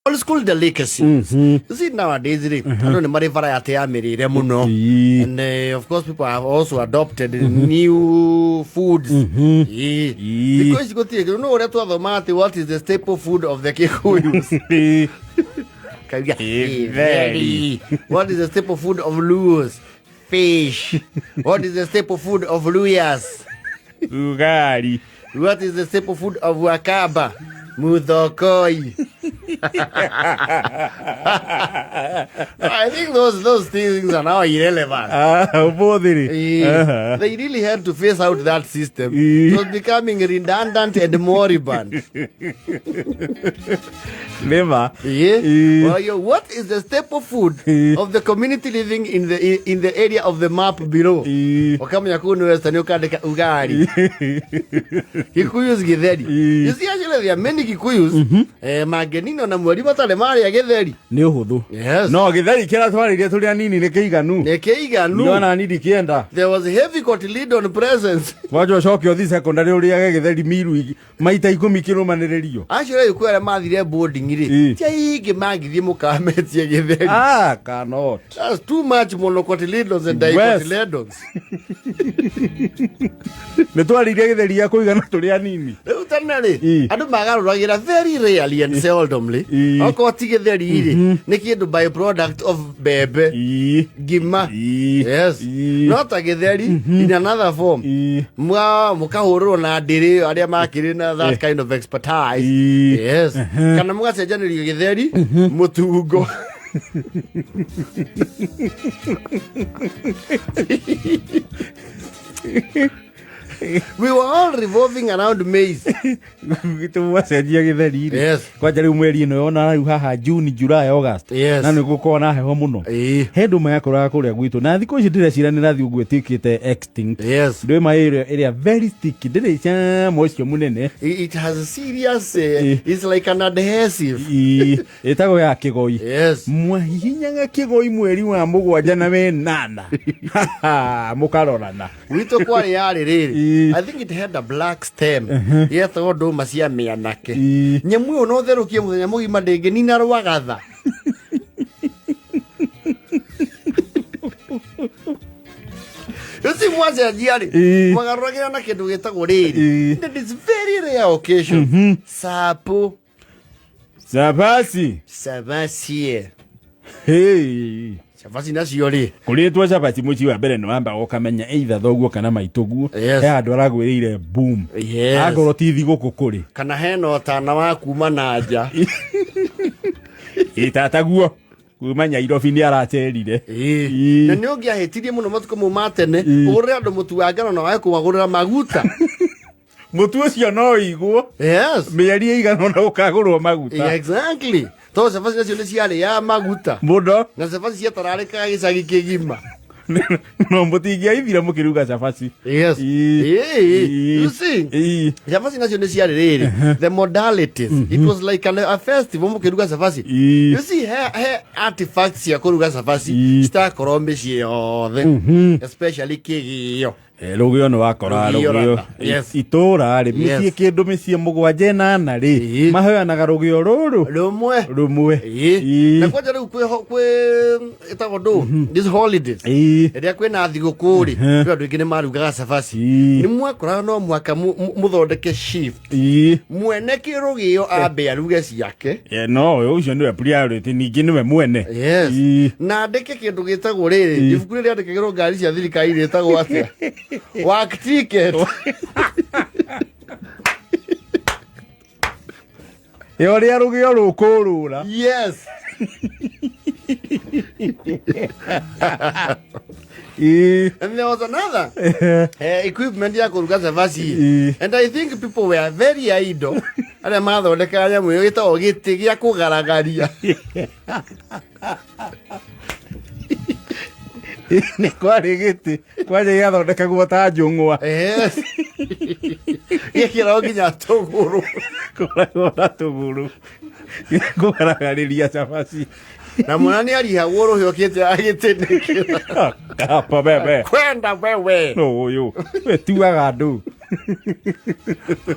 Old school delicacies. You see nowadays rĩ, andũ nĩ marĩ variety ya mĩrĩre mũno. And of course people have also adopted new foods. Ĩĩ. Thikũ ici gũtirĩ kĩndũ no ũrĩa twathoma atĩ what is the staple food of the Kikuyus? Kauga, Githeri. "Githeri." What is the staple food of Luos? Fish. What is the staple food of Luyas? Ugali. What is the staple food of Wakaba? Muthokoi. I think those things are now irrelevant. Ah, ũmũthĩ rĩ. They really had to phase out that system. Eh. It was becoming redundant and moribund. Nĩ ma. Yeah. Eh. Well, yo, what is the staple food Eh. of the community living in the area of the map below? Ukamenya kuu ni Western ukandika ugali. Kikuyus githeri. Eh. You see, actually there are many Kikuyus mangenino na mweri matarĩ marĩa githeri. Nĩ ũhũthũ. Yes. No gĩtheri kĩrĩa twarĩire tũrĩ anini nĩ kĩiganu. Nĩ kĩiganu. Ndona ni ndikĩenda. There was heavy cotyledon presence. Kwanja ũcoke ũthiĩ secondary ũrĩage gĩtheri miru maita 10 kĩrũmanĩrĩrio. Acio rĩu kwĩ arĩa mathire boarding rĩ, Eh. ti aingĩ mangĩthiĩ mũkametie gĩtheri. Ah, cannot. That's too much monocotyledons and Yes. dicotyledons. Nĩ twarĩire gĩtheri gĩa kũigana tũrĩ anini. Rĩu tene rĩ, andũ magarũragĩra very rarely and seldomly. Okorwo ti gĩtheri rĩ, nĩ kĩndũ by product of mbembe, ngima. Yes. No ta gĩtheri in another form. Mwa mũkahũrĩrwo na ndĩrĩ arĩa makĩrĩ na that kind of expertise. Yes. Kana mũgacenjanĩrio gĩtheri mũtungo. We were all revolving around maize. Twacenjia gĩtheri rĩ. Yes. Kwanja rĩu mweri ĩno yona rĩu haha June, July, August. Yes. Na nĩ gũkorwo na heho mũno. He ndũma yakũraga kũrĩa gwitũ na thikũ ici ndĩreciria nĩ rathiĩ ũguo ĩtuĩkĩte extinct. Yes. Ndũma ĩrĩa ĩrĩa very sticky ndĩrĩ cama ũcio mũnene. It has a serious, it's like an adhesive. Ĩtagwo ya kĩgoi. Yes. Mwahihinyaga kĩgoi mweri wa 7 na 8 mũkarorana. Gwitũ kwarĩ yarĩ rĩrĩ. Ĩĩ. I think it had a black stem. Yetagwo ndũma cia mĩanake. Ĩĩ. Nyamũ ĩyo no therũkie mũthenya mũgima ndĩngĩnina rwagatha. Ũcio mwacenjia rĩ, Ĩĩ. mwagarũragĩra na kĩndũ gĩtagwo rĩrĩ. Ĩĩ. And it's very rare occasion. Sapo, Cabaci. cabaci. Hey. Cabaci nacio rĩ. Kũrĩtwo cabaci mũciĩ wa mbere nĩ wambaga ũkamenya either thoguo kana maitũguo. Yes. He handũ aragwĩrĩire boom. Yes. Angorwo ti thigũkũ kũrĩ. Kana hena ũtana wa kuma na nja. Ĩ tataguo kuma Nyairobi nĩ aracerire. Ĩĩ. Ĩĩ. Na nĩ ũngĩahĩtirie mũno matukũ mau ma tene Ĩĩ. ũgũrĩre andũ mũtu wa ngano na wage kũmagũrĩra maguta. Mũtu ũcio no ũigwo Yes. mĩeri ĩigana ũna ũkagũrwo maguta. Yeah, exactly. Tondũ cabaci nacio nĩ ciarĩ ya maguta. Mũno. Na cabaci ciatararĩkaga gĩcagi kĩgima. No mũtingĩaithire mũkĩruga cabaci. Yes. Ĩĩ. Ĩĩ. Ĩĩ. You see? Ĩĩ. Cabaci nacio nĩ ciarĩ rĩrĩ. The modalities. It was like a festival mũkĩruga cabaci. Ĩĩ. You see, he artifacts cia kũruga cabaci Ĩĩ. citakorwo mĩciĩ yothe. Especially kĩgĩo. Rũgĩo nĩ wakora Rũgĩo rũgĩo rather. Yes. Itũra rĩ Yes. mĩciĩ kĩndũ mĩciĩ 7 8 rĩ Ĩĩ. maheanaga rũgĩo rũrũ Rũmwe. rũmwe. Ĩĩ. Ĩĩ. Na kwanja rĩu kwĩ ĩtagwo ndũ these holidays. Ĩĩ. Rĩrĩa kwĩna thigũkũ rĩ, kwĩ andũ aingĩ nĩ marugaga cabaci. Ĩĩ. Nĩ mwakoraga no mũhaka mũthondeke shift. Ĩĩ. Mwene kĩrũgĩo ambe aruge ciake. No ũcio nĩwe priority ningĩ nĩwe mwene. Yes. Ĩĩ. Na andĩke kĩndũ gĩtagwo rĩrĩ, ibuku rĩrĩa rĩandĩkagĩrwo ngari cia thirikari rĩtagwo atĩa? Work ticket. Ĩ ũrĩa rũgĩo rũkũrũra. Yes. Ĩĩ. And there was another equipment ya kũruga cabaci. Ĩĩ. And I think people were very idle. Arĩa mathondekaga nyamũ ĩyo ĩtagwo gĩtĩ gĩa kũgaragaria. Nĩ kwarĩ gĩtĩ kwanja gĩathondekagwo ta njũng'wa. Yes. Gĩkĩragwo nginya tũgũrũ. Koragwo na tũgũrũ kũgaragarĩria cabaci. Na mwana nĩ arihagwo rũhĩ okĩte agĩtĩnĩkĩra. Kapa bebe. Kwenda wewe. No ũyũ. We tuaga andũ.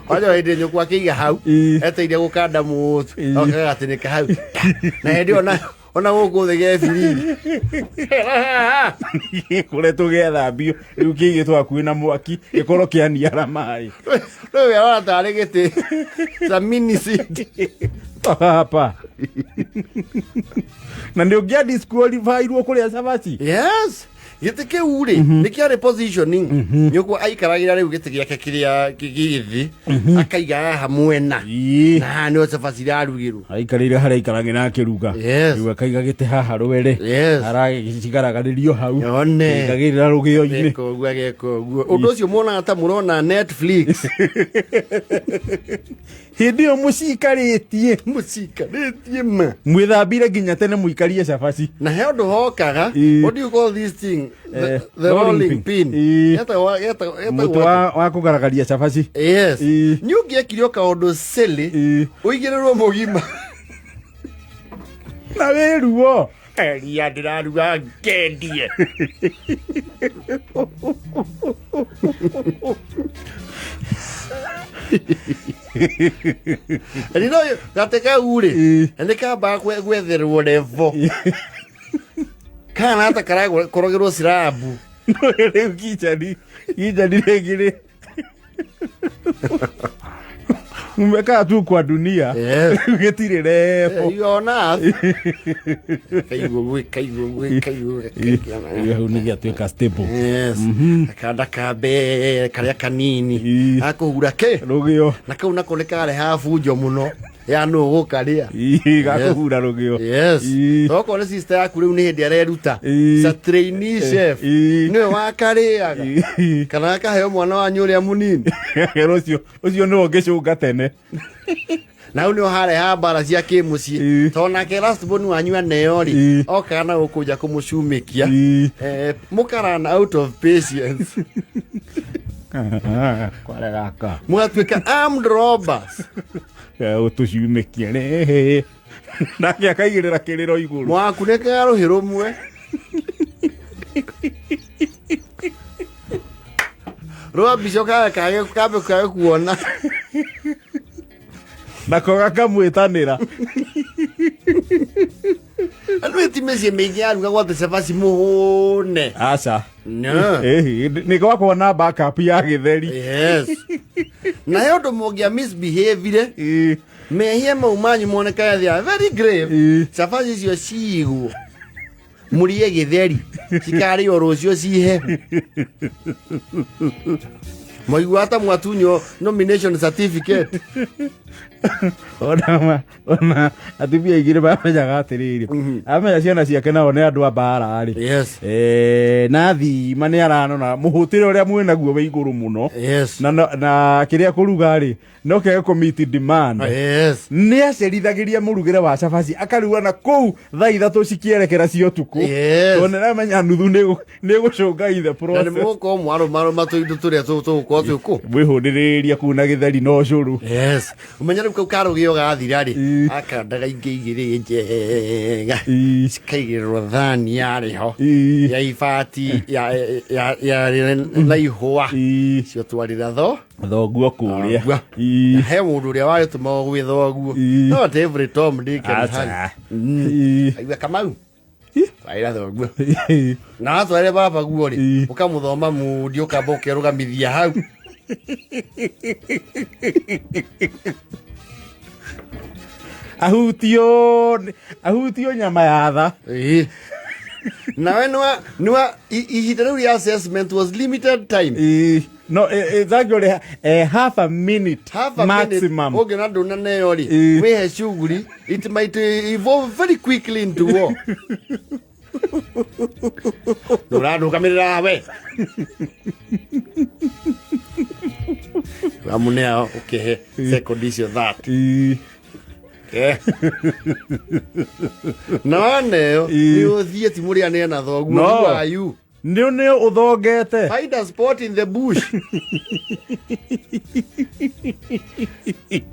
Wanja hĩndĩ nyũkwa akĩiga hau eteire gũkanda mũtu, gagatinĩka hau, na hĩndĩ ĩyo ona gũkũ thĩ gebiriri. Gĩkoretwo gĩathambio rĩu kĩigĩtwo hakuhĩ na mwaki, gĩkorwo kĩaniara maĩ. Rĩu arona tarĩ gĩtĩ ta mini seat. Hapa na nĩ ũngĩa disqualify-irwo kũrĩa cabaci. Yes, gĩtĩ kĩu rĩ, nĩ kĩarĩ positioning. Nyũkwa aikaragĩra rĩu gĩtĩ gĩake kĩrĩa gĩthĩ, akaiga haha mwena, na haha nĩho cabaci irarugĩrwo. Aikarĩire harĩa aikaragĩra akĩruga. Rĩu akaiga gĩtĩ haha rwere. Aragĩcigaragarĩrio hau. One. Aigagĩrĩra rũgĩo-inĩ. Ageka ũguo, ageka ũguo. Ũndũ ũcio muonaga ta mũrona Netflix. Hĩndĩ ĩyo mũcikarĩtie. Mũcikarĩtie ma. Mwĩthambire nginya tene mũikarie cabaci. Na he ũndũ hokaga. What do you call this thing? The, the rolling rolling pin. pin. Mũtĩ Getagwo wa kũgaragaria cabaci. Yes. Nĩ ũngĩekire o kaũndũ silly, ũigĩrĩrwo mũgima. Na wĩruo. Eria ndĩraruga ngendie. And you know, gate kau rĩ, nĩ kambaga gwetherwo revo kana hata karakorogerwo cirabu. Rĩu kichani kichani rĩngĩ rĩ mmekaa tu kwa dunia. Rĩu gĩtirĩ revo. You on earth. Kaigua ũguo, kaigua ũguo, kaigua ũguo. Hau nĩ gĩatuĩka stable. Yes. Gakanda ka mbere karĩa kanini gakũhura kĩ rũgĩo. Na kau nako nĩ karehaga bunjo mũno ya nũ gũkarĩa. Gakũhura rũgĩo. Yes. Tokorwo nĩ sister yaku rĩu nĩ hĩndĩ areruta. Sa trainee chef. Nĩwe wakarĩaga. Kana akaheo mwana wanyu ũrĩa mũnini. Ũcio ũcio nĩwe ũngĩcũnga tene. Na hau nĩho harehaga mbara cia kĩmũciĩ. Tondũ nake last born wanyu aneo rĩ, okaga na gũkũ nja kũmũcumĩkia. Mũka run out of patience. Kware gaka. Mũgatuĩka armed robbers. Ũtũcumĩkie rĩ. Nake akaigĩrĩra kĩrĩro igũrũ. Mwakunĩkaga rũhĩ rũmwe. Rwa mbica kage kage kambe kage kuona. Nako gakamwĩtanĩra. Andũ ti mĩciĩ mĩingĩ yaruga gwate cabaci mũhũne. Aca. No. Nĩ gwakorwo na backup ya gĩtheri. Yes. Na he ũndũ mũngĩa misbehavire, mehia mau manyu monekaga they are very grave. Cabaci icio ciigwo mũrĩe gĩtheri, cikarĩo rũciũ cihe. Mwaigua ta mwatunywo nomination certificate. Ona atumia aingĩ nĩ mamenyaga atĩrĩrĩ, amenya ciana ciake nao nĩ andũ a mbara rĩ. Na thima nĩ aranona mũhũtĩre ũrĩa mwĩnaguo wĩ igũrũ mũno. Na kĩrĩa kũruga rĩ, no kĩage kũ meet demand. Nĩ acerithagĩria mũrugĩre wa cabaci, akaruga na kũu thaa 3 cikĩerekera cia ũtukũ. Tondũ nĩ aramenya nuthu nĩ ĩgũcũnga in the Na nĩ process. mũgũkorwo mwarũmarũma tũindo tũrĩa tũgũkorwo twĩ kũ. Mwĩhũnĩrĩria kũu na gĩtheri na ũcũrũ. Yes. Ũmenya rĩu kau karũgĩo gathira rĩ, akandaga ingĩ igĩrĩ njega. Cikaigĩrĩrwo thani yarĩ ho. Ya ibati, ya na ihũa. Cio twarĩra tho. Thoguo kũrĩa. Thoguo. He mũndũ ũrĩa warĩtũmagwo gwĩ thoguo. Not every Tom, Dick and Acha. Harry. Aigua Kamau. Twarĩra thoguo. Na watwarĩra baba guo rĩ, ũkamũthoma mundi, ũkamba ũkerũgamithia hau. Ahutio nyama ya tha. Nawe nĩwa ihinda rĩu rĩa assessment was limited time. No, it's actually, half a minute Half a minute. maximum. Ũngĩona ndũnaneo rĩ, wĩhe shughuli, it might evolve very quickly into war. Ndũrandũgamĩrĩra we. Wamũnea ũkĩhe second icio that. Na waneo, nĩ ũthiĩ ti mũrĩanĩre na thoguo, No. who are you? Nĩ nĩ ũthongete. Find a spot in the bush.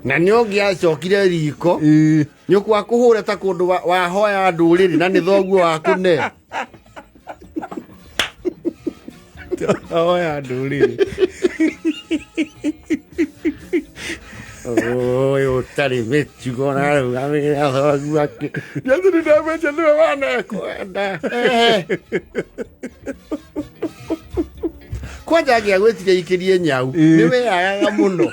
Na nĩ ũngĩacokire riko, nyũkwa kũhũra ta kũndũ wahoya ndũrĩrĩ na nĩ thoguo wakũneo. Hoya ndũrĩrĩ. Ũyũ ũtarĩ mĩtugo na arũgamĩrĩra thoguo akĩ nĩatĩ nĩndamenye nĩwe wanekwenda. Kwanja angĩagwĩtirie ikĩrie nyau nĩ weyagaga mũno.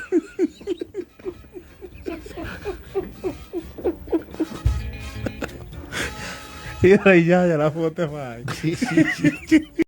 Thaa 8 na 45.